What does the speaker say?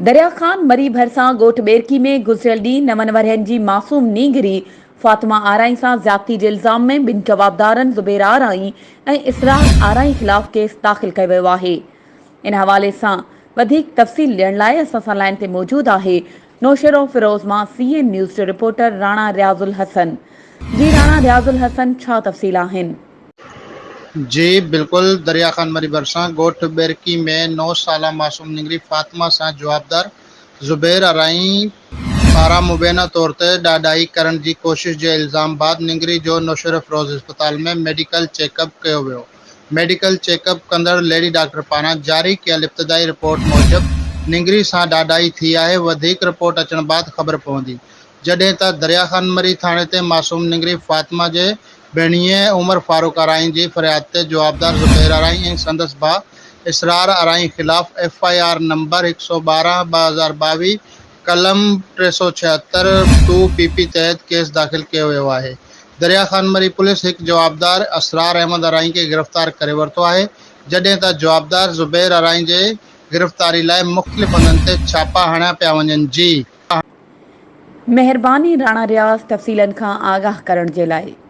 دريا خان مري ڀرسان ڳوٺ ٻيرڪي ۾ گذريل ڏينهن نون ورهين جي معصوم نينگري فاطمه آرائين سان زيادتي جي الزام ۾ ٻن جوابدارن زبير آرائين ۽ اسرار آرائين خلاف ڪيس داخل ڪيو ويو آهي. ان حوالي سان وڌيڪ تفصيل ڏيڻ لاء اسان سان لائين تي موجود آهي نوشهروفيروز مان سي اين نيوز جو رپورٽر راڻا رياض الحسن. جي راڻا رياض الحسن ڇا تفصيل آهن؟ جي بلڪل دريا خان مري ڀرسان ڳوٺ ٻيرڪي ۾ نو سالا معصوم نينگري فاطمه سان جوابدار زبير آرائين پاران مبينا طور تي ڏاڍائي ڪرڻ جي ڪوشش جي الزام بعد نينگري جو نوشهروفيروز اسپتال ۾ ميڊيڪل چيڪ اپ ڪيو ويو ميڊيڪل چيڪ اپ ڪندڙ ليڊي ڊاڪٽر پاران جاري ڪيل ابتدائي رپورٽ موجب نينگري سان ڏاڍائي ٿي آهي وڌيڪ رپورٽ اچڻ بعد خبر پوندي جڏهن ته دريا خان مري ٿاڻي تي معصوم نينگري فاطمه جي ڀيڻيي عمر فاروق آرائين جي فرياد تي جوابدار زبير آرائين ۽ سندس ڀاء اسرار آرائين خلاف ايف I R number 112 2022 قلم 376 ٽو پي پي تحت ڪيس داخل ڪيو ويو آهي. دريا خان مري پوليس هڪ جوابدار اسرار احمد آرائين کي گرفتار ڪري ورتو آهي جڏهن ته جوابدار زبير آرائين جي گرفتاري لاء مختلف هنڌن تي ڇاپا هڻيا پيا وڃن جي مهرباني راڻا رياض تفصيلن کان آگاهه ڪرڻ جي لاء.